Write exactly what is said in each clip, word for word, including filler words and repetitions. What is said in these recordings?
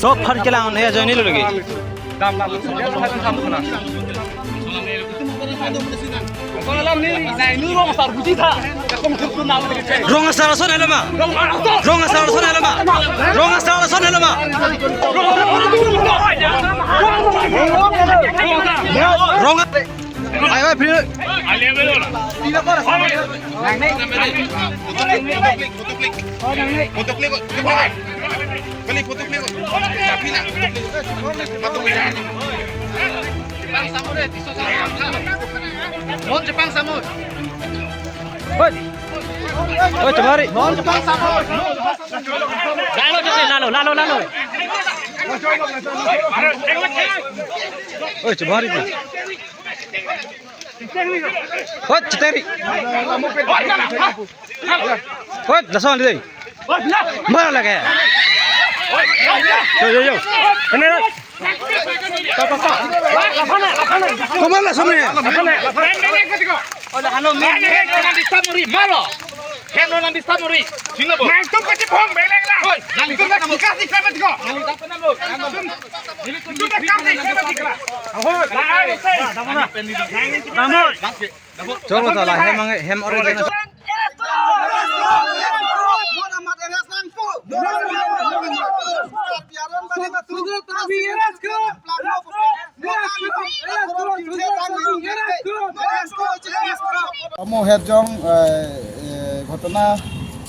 Sok phan kelang ne ajoine lo lagi. Rong asar ason helo ma? Rong asar ason helo ma? Rong asar ason helo ma? Rong. Ayo, ayo, free. Photo click, photo click. Photo click, photo click. Kali photo click. Tapi na, photo click. Photo click. Mon Jepang Samud. Oi. Oi, cemari. Mon Jepang Samud. Lalo, lalo, lalo, lalo. Oi, cemari. Hot, ceteri. Hot, lason dei. Mana lagi? Yo, yo, yo. Kene. Kemana lason ni? Heno nang disturb muri, malo. Heno nang disturb muri. Sino bo? Nang tum kacipong belek la. Oi, nang tum kacipong belek la. Nang tum kacipong belek la. Cholo, to la hem ang, hem ore jena. Amo herjong, eh, eh, ghotona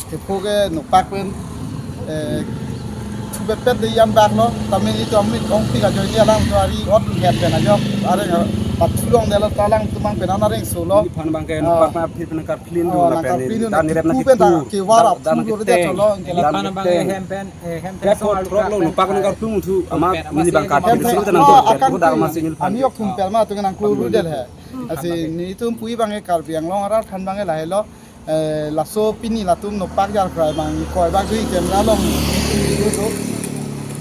kepo ke nopak pen, eh, thupet pet de yam bak lo, tame ni to amni ong pik ajoine alang to ari ot het pen ajok, areng, eh, pathu longle lo, ta alangtum abang pen an areng solo. Phan abang ke nopak ma phir pen kar clean do. Oh, na nang pen kar clean do, ta nirep na thu pen ta kitu. Kewar dan aphu lo de cholo, dan phan abang ke hem pen, eh, hem pen. Kep so alu throk lo, nopak nang kar thu thu, ama neli abang kar hem thu pen, thu dan ma, akan dar ma sinil phan. Ani ok thum per ma tu nang kuru del he. Asi netum pu abang ke Karbi Anglong arat aphan abang ke lahelo. Eh, laso pini latum nopak jar krai abang koi bak dui camera along.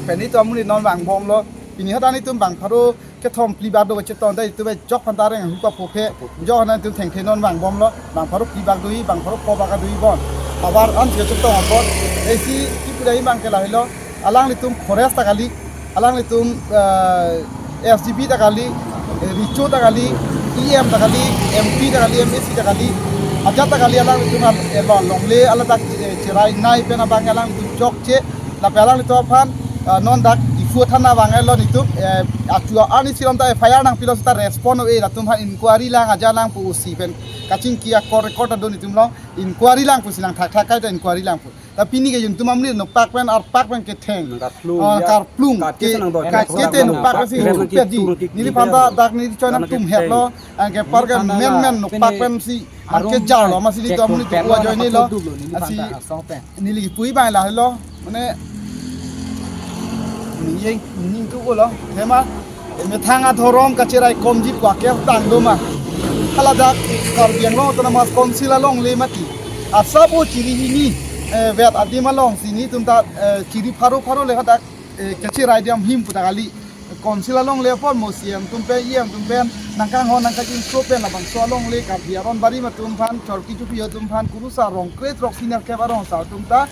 Pen netum amonit non vangbom lo. Pini hadak netum bang pharo kethom phli bak do kachetong dei, netum ajok aphan ta areng hu pa pho phe. Ajok aphan netum thengthe non vangbom lo. Bang pharo phli bak dui, bang pharo pho bak dui bon. Abar an kachetong apot. Isi kipu dei abang ke lahelo. Alanglitum forest ta kali, alanglitum, eh, S D B ta kali, eh, Richo ta kali, E M ta kali, M P ta kali, M A C ta kali, ajat ta kali, alanglitum al-, eh, lo-, longle, ala dak, eh, cherai nai pen abang alanglitum chokche, lapen alanglitum aphan, eh, non dak Diphu thana abang lo netum, eh, achu arni si along ta F I R nangpilo seta respond ave, latum aphan inquiry lang, ajat lang pu usi pen kachingki akor record ta do netum along, inquiry lang pusi lang thakthak kai ta inquiry lang pu. Ta pini ke jun tum amni nopak pen arpak pen ketheng. Nang karplung, ah, ya, karplung. Kat ke, ke senang doi. Kat ke te nopak si rep nang pe di. Neli phan ta dak neli choi nangtum het lo. An ke par ke men men nopak pen si. An ke jar lo, masi netum amni tu ajoine lo. Asi neli kipu abang lahelo. Mane ning yeng ning tu ko lo. Hema. Methang adhorom kacherai komji pu aketang do ma. Hala dak Karbi Anglong Autonomous Council alongle mati. Asabo chiri hini, eh, vet adim along si netum ta, eh, chiri pharo pharo le hadak, eh, kacherai dam him pu ta kali. Council alongle apot mo C M atum pen, E M atum pen, nangkanghon nangkachingso pen labangso alongle Karbi aron barim atum aphan, chorki chupi atum aphan, kurusar rong kre throk senior kep arong asar atum ta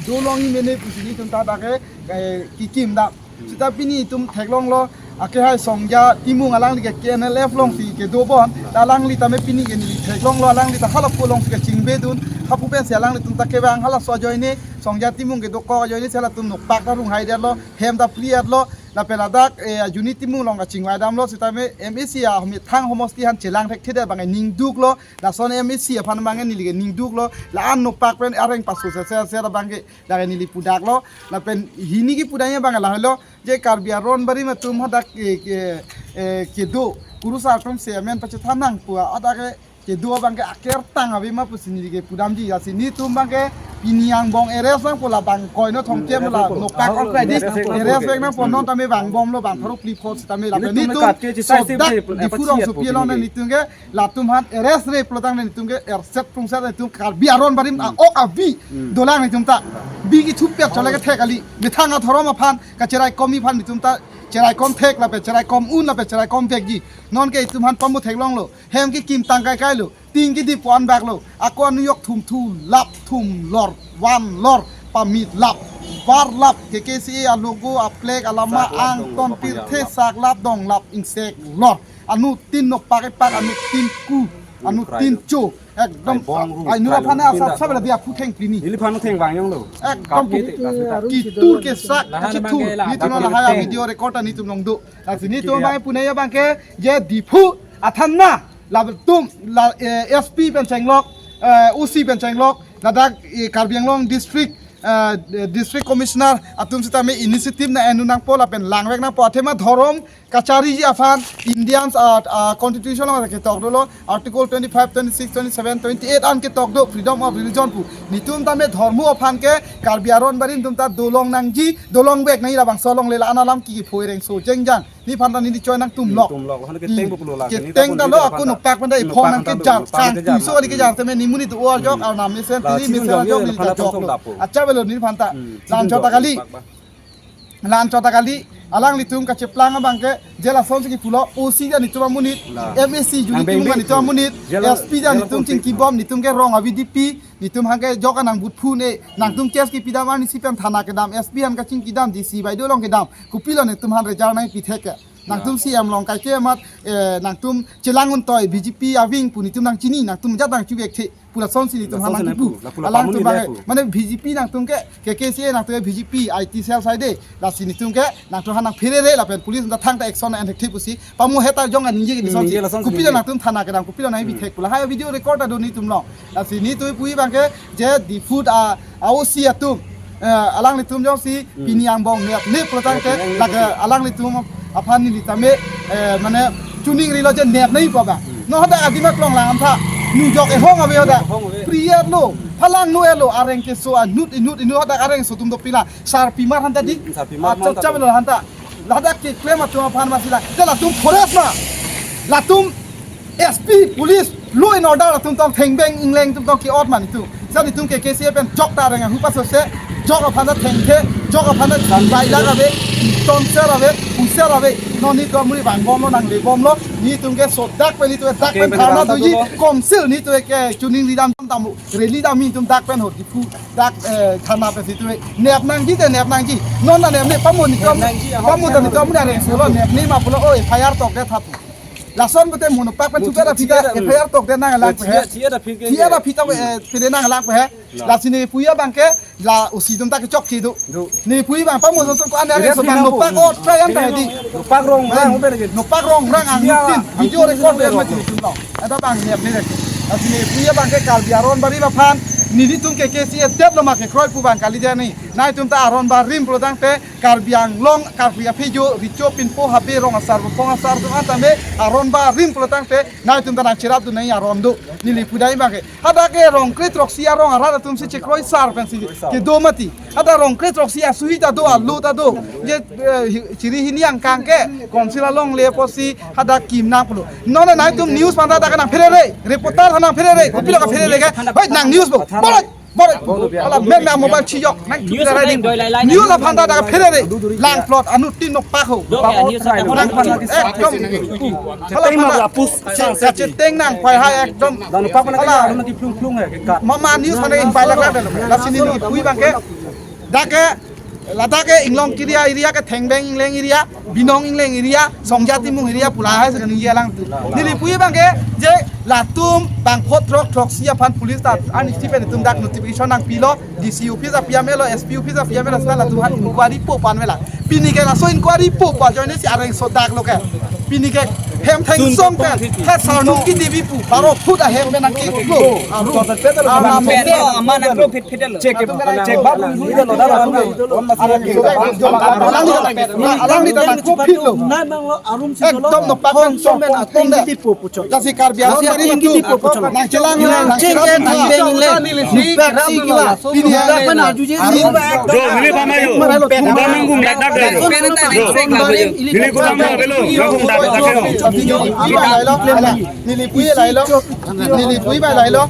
dolong-i mene pusi netum ta dak ke, eh, kikim dam. Seta pini itum theklonglo, akehai Songja Timung alangli ke K N L F along si kedo bon, ta alangli tame pini ke neli theklonglo, alangli ta hala pu along si kachingbe dun, hapu pen si alanglitum ta kevang halaso ajoine, Songja Timung kedokok ajoine si halatum nopak ta runghai detlo, hem ta phli-etlo, lapen ladak, eh, Juni Timung along kachingvai damlo, setame M A C a methang homosti aphan chelang thekthedet abang ningduklo, lason M A C aphan abang neli ke ningduklo, la-an nopak pen areng paso se se se abang ke, dak neli pudaklo, lapen hini kipu dai abang lahelo, je Karbi aron barim atum hadak ke, ke, eh, kedo, kurusar atum si amen pachethan nang pu hadak ke, kedo abang ke akertang ave ma pusi neli ke pudamji, asi netum abang ke pini angbong arrest nangpo, la bang koi no thomkep la nopak on krai di, arrest vek nangpo, non tame vangbomlo bang pharo phli pho setame lapen netum sodak Diphu rong sopi along netum ke latum aphan arrest-re pulotangte netum ke erset prungset netum Karbi aron barim a-ok avi dolang netum ta. Bi kithupet chole kethek kali. Methang adhorom aphan, kacherai komji aphan netum ta Cheraikom thek lapen cheraikom un lapen cheraikom vekji. Non ke itum aphan pamu theklonglo. Hem kekim tang kaikai lo. Ting kidi pu-an bak lo. Ako anujok thum thu lap thum lor van lor pamit lap var lap K K C A a logo a flag a lama, sak lap, ang dong ton lap, pirthe, papiar lap, sak lap dong lap ingsek lor. Anuttin nokpak epak, anuttin ku, anuttin cho. Ekdom ai bong ru ai nu trai aphan lo, asap pinta sab la dia phu theng pini. Neliphan theng vang yong lo. Ekdom kap ye te, kap ye ta. Kitur kesak, lahan kachethur. Bang ke la, nelitum bang lahai ke video record ta nelitum long do. Lasi nelitum abang pu nangji abang ke je Diphu athana latum la, eh, S P pen chenglok, eh, O C pen chenglok, ladak, eh, Karbi Anglong District, eh, District Commissioner atum sitame initiative na enu nangpo lapen langvek nangpo, athema dhorom kachariji aphan Indians, ah, ah, constitution along ketok dolo, article twenty-five, twenty-six, twenty-seven, twenty-eight an ketok do, freedom of religion pu. Nelitum tame dhormo aphan ke Karbi aron barim atum ta dolong nangji, dolongvek nangji, labangso along le la-an alam ki phoi rengso jengjang. Neliphan ta neli choi nangtum lok. Tum lok, lahan ke teng pu pulo la, keteng ta lo, ako nokpak pen ta iphong nang kejar, nokpak pen ta kejar, kang tuiso kali kejar, teme neli monit do-o ajok, arnam mesen, la pini chidun mesen jong ajok, ye, neli laphan ta ta jok lo. Acha avelo neliphan ta. Hmm, la-an chidun chot jong, kali. Nokpak ba. La-an chot kali, alanglitum kacheplang abang ke, je lasonsi kipulo, O C ta nelitum amonit, la. M A C Julie Timung nelitum amonit, je la, S P ta nelitum chingkibom, nelitum ke rong a-V D P, nelitum aphan ke jok anang but phun e, nangtum case kipi dam arnisi pen thana kedam, S P aphan kachingki dam, D C bai dolong kedam, kopilo nelitum aphan result nangpi thek ke. Nangtum C M along kaike amat, eh, nangtum chelang untoi B J P aving pu nelitum nangchini, nangtum jat nangchevek the. Pu lasonsi nelitum aphan nangkipu. Lasonsi nangkipu. Lapu la alang pamun tum ni bang, lepu. Mane B J P nangtum ke, K K C A nangtum ke B J P, I T cell side, lasi nelitum ke, nangtum aphan nangpherere lapen police nangtum thangta action nang-en thek pusi. Pamu heta jong aningje ke, hmm, lasonsi. Ningje lasonsi. Kopilo ningje. Nangtum thana kedam, kopilo nangpi, hmm, thek pu. Lahai video record ta do nelitum long. Lasi nelitum puji abang ke, je Diphu a, a O C atum. Eh, alanglitum jongsi, hmm, pini angbong nepne pulotangte, nepne, lake nepne. Alanglitum aphan neli tame, eh, mane chuning rilo je nepnei pu abang. Hmm. Non hadak adim aklong lang tha. Nu jok ehong ave hadak. Ehong ave. Priya lo, phalang nu elo, areng keso anut inut inut hadak areng keso atum dopik la. Sarpimar aphan ta di. Hmm, sarpimar aphan ta. Achap chap lo aphan ta. Ladak keklem atum aphan masi la. Je latum forest ma. Latum S P, police, law and order atum tong thengbeng ingleng atum tong ke-ot ma nelitum. Sa nelitum K K C A pen jok ta reng ahu paso se, jok aphan ta thengthe, jok aphan ta bai lak ave, tonsel ave, pusel ave. Non nelitum amuri vangbomlo, nanglebomlo, nelitum ke so dak pen nelitum dak pen dharna doji, council nelitum ke chuning ridam tamu, rally dam nelitum dak pen ho Diphu, dak, eh, thana pen nelitum nep nangji te nep nangji. Non ta nepne pamu nelitum, nepnangji, pamu ta nelitum amuri areng solo nepne ma pulo, o F I R tokdet tha pu. Lason pute mono pak pen chuka da phita, F I R tokdet nanglang pu he. Chia, chia da phita, chia da phita, eh, pide nanglang pu he. La. Lasi neli puji abang ke, la O C atum ta kechok kedo. Do. Neli puji abang pamu so ko ane ane so bang no pak o try an ta di. Pak rong rang, no pak rong rang ang tin. Video record le ma tin lo. Ada bang ni apni. Lasi neli puji abang ke Karbi aron barim aphan. Nelitum K K C A tep lo ma kekroi pu abang kali jani. Nelitum ta aron barim pulotangte Karbi Anglong, Karbi aphi jo, richo pinpo habe rong asar, bopong asar atum an tame, aron barim pulotangte, nelitum ta nangcherap dun nangji aron do, neli pudai abang ke. Hadak ke rong kre throksi arong arat atum si chekroi sar pensi kedo mati. Hadak rong kre throksi asuhi ta do, alo ta do. Je, eh, hi-, chiri hini angkang ke, council along le pusi, hadak kim nang pulo. Non nelitum news aphan ta hadak nangpherere, reporter aphan nangpherere, kopilo kapherere ke, hoi nang news bo, boloi. Bor, ala men na mobile chiyok, nang news chukla rai nang doi lai lai news nang aphan ta dak pherere, lang plot anuttin nokpak ho. Doi ya, news aphan ekdom. Hala ma aphan apus, sa, sa, cheteng nang pai hai ekdom. Dan pak mana hala. Kan, anu nanti plung plung ya, kan. Mama news mana in pai lak lak dan. Lasi neli puji abang ke, dak ke, ladak ke Inglong area, area ke Thengbeng Ingleng area, Binong Ingleng area, Songja Timung area pu lahai sekan area lang tu. Neli puji abang ke, je latum bangpho throk throksi aphan police ta ani chipen itum dak notification nangpilo, D C office apiam elo, S P office apiam elo, sila latum aphan inquiry po pu-an avelo. Pini ke laso inquiry po pu ajoine si areng so dak lo ke. Pini ke hem thengsong pen, he sarnung kidivi pu, baro foot ahem pen nangkiklo. Aru, aru, aman, aman, aman, aman, Check, check, babu, ini lo, dah, dah, dah. Alangli, alangli ta nangkopitlo. Ekdom nokpak pen song pen ateng de. Lasi Karbi Anglong tari itu nangchelang, nangchelang, nangchelang. Ini ya. Do, neli pama yo. Pama nanggung dak dak. Do. Neli pama yo, neli pama yo. Neli puji lailo. Neli puji lailo.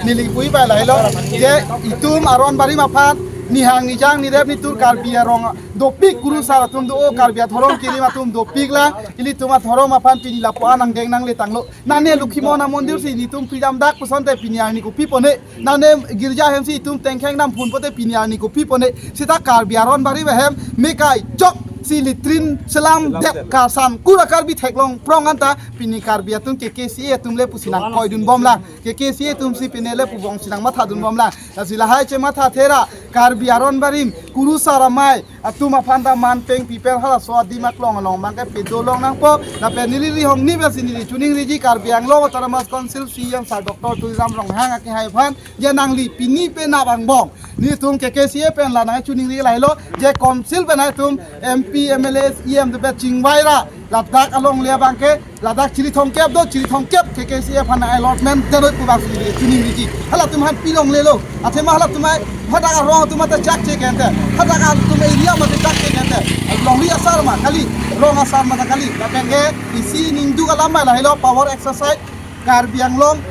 Neli puji lailo. Je itum aron barim aphan Nihang nijang nirep nitur Karbi arong dopik, kurusar atum do, Karbi adhorom kerim atum dopik lang. Ilitum adhorom aphan pini lapu-an angdeng nangletanglo. Nane Lokhimon amondir si nitum pridam dak pusonte pini arni kopi pone. Nane girja hem si itum tengkheng dam phun pote pini arni kopi pone. Sita Karbi aron barim ahem mekai chok si latrine selam det karsan kura Karbi theklong prong anta pini Karbi atum K K C A atum le pusi nangkoidun bomlang. K K C A atum si pini le pubong si nangmathadun bomlang. Lasi lahai chematha thera Karbi aron barim kurusar amei atum aphan ta man peng piper halaso adim aklong along abangke pedolong nangpo. Lapen neli rihong ni besi neli chuningriji Karbi Anglong Autonomous Council C E M Sir Doctor Tuliram Ronghang akehai aphan je nangli pini penap angbong nitum K K C A pen la nangchuningri lahelo je council pen itum M P, M L A, E M dopet chingvai ra ladak alongle abangke ladak chiri thomkep do, chiri thomkep K K C A aphan allotment deroi pu bangsi chuningriji. Halatum aphan pilonglelo. Athema halatum ai hadak arong atum ata chak che kente. Hadak atum area mate chak che kente. Longri asar ma kali, rong asar ma kali. Lapen ke isi ningduk alam ma lahelo power exercise Karbi Anglong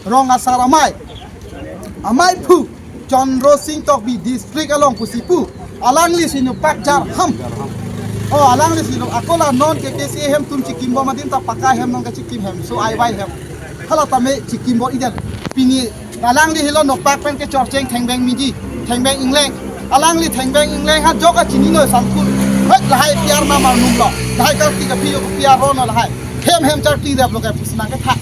rong asar amei. Amei phu Chandra Singh Tokbi district along pusi pu. Alangli si nokpak jar ham. Oh, alangli si no akola non K K C A hem atum chikim bom adim ta pakai hem nong kachikim hem. So ai bai hem. Hala tame chikim bom iden. Pini alangli helo nokpak pen kechorcheng thengbeng miji, thengbeng ingleng. Alangli thengbeng ingleng ha jok kachinilo sangkul. Hek lahai piar ma marnum lo. Lahai Kartik aphi yo piar ro no lahai. Hem hem charti rep lo kai pusi nangketha.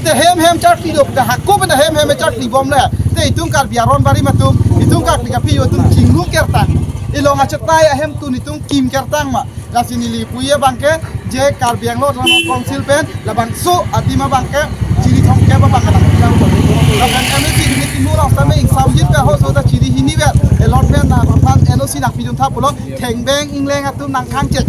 Te hem hem charti lo te hako pen hem hem charti bom le. Te itum Karbi aron barim atum, itum Karbi kapi yo atum chinglu kertang. Ilong achetai ahem atum itum kim kertang ma. Lasi neli puye abangke je Karbi Anglong Autonomous Council pen labangso adim abangke chiri thomkep abangke nang. Lapen M A C Unity Mura same ingsam jit ka ho so ta chiri hini vet. Allotment na aphan N O C nangpidun tha pulo thengbeng ingleng atum nangkhang chek.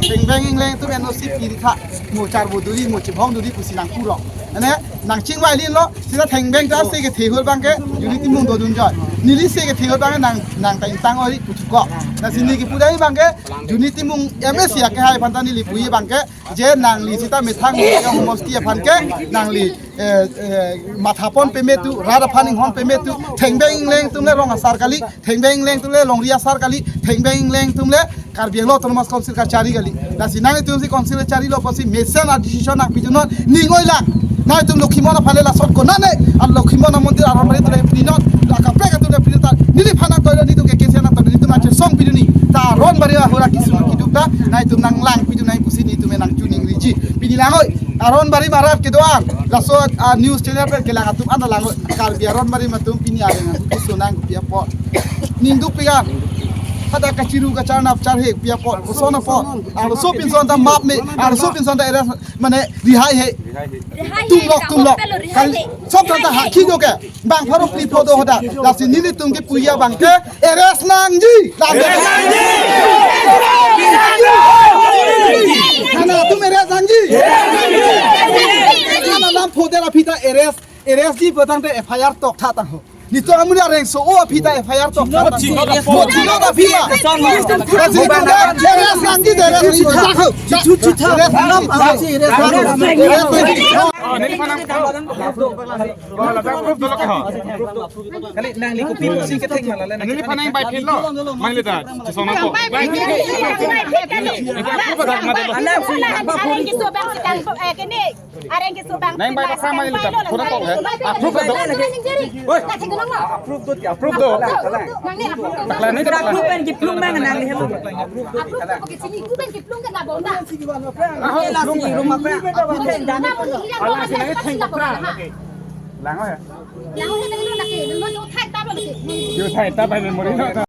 Thengbeng ingleng atum N O C piri tha. Mo char bo duri, mo chibong duri pusi nangpuro. Ane nangchingvai lin lo, sita thengbeng ta se kethehur abangke Unity Mung dodun joi. Neli se kethehur abangke nang nang ta ingtang ori puchuko. Lasi neli kipu dai abangke Unity Mung M A C akehai aphan ta neli puye abangke je nangli sita methang mo homosti aphan ke nangli eh, eh, mathapon pame tu, rat aphan inghon pame tu, thengbeng ingleng atum le rong asar kali, thengbeng ingleng atum le longri asar kali, thengbeng ingleng atum le Karbi Anglong Autonomous Council kachari kali. Lasi nangtum si council kachari lo pusi mesen a decision nangpidun non ning oi lang. Nangtum Lokhimon aphan le lasot konane. A Lokhimon amondir aron barim atum le pidun non. La kaprek atum le pidun ta. Neliphan nangtoilo nitum K K C A nangtoilo nitum achesong pidun ni. Ta aron barim ahura kisung kiduk ta. Nangtum nanglang pidun nang pusi nitum nangchuningriji. Pini lang oi. Aron barim arat kedo-an. Laso a news channel pen kelang atum an lang oi. Karbi aron barim atum pini areng atum kisonang pi apot. Ningduk pigan. Hadak kachiru kacharnap charhek pi apot. Koson apot. Arloso pinson ta map me. Arloso pinson ta eras mane rihai he. Rihai he. Tumlok, tumlok. Rihai he. Sob ta hakhi do ke. Bang pharo phli pho do hadak. Lasi nelitum kipuya abangke arrest nangji. Arrest nangji. Thana atum arrest nangji. Thana alam phoder aphi ta arrest, arrest ji pu tangte F I R toktha tang ho. Nitum amonit areng so-o aphi ta F I R toktha tang ho. Mo chilo ta aphi ma. Lasi arrest nangji, arrest nangji. Arrest nangji. Arrest nangji. Kali nangli kopi pusi kethek ma lale nangli phan nangbai phitlo. Mangli ta, chisong nangko. Areng keso abang si kan, eh, kene. Areng keso abang. Nangbai pakha mangli ta, pura kok he. Approve do. Oi. Approve do, approve do. Nangli approve. Takla ni takla. Approve pen kiplung mang nangli. Approve ko ke sini, ku pen kiplung ke na bona. Aho, approve. Lang ho ya. Yo thai ta bai memory no.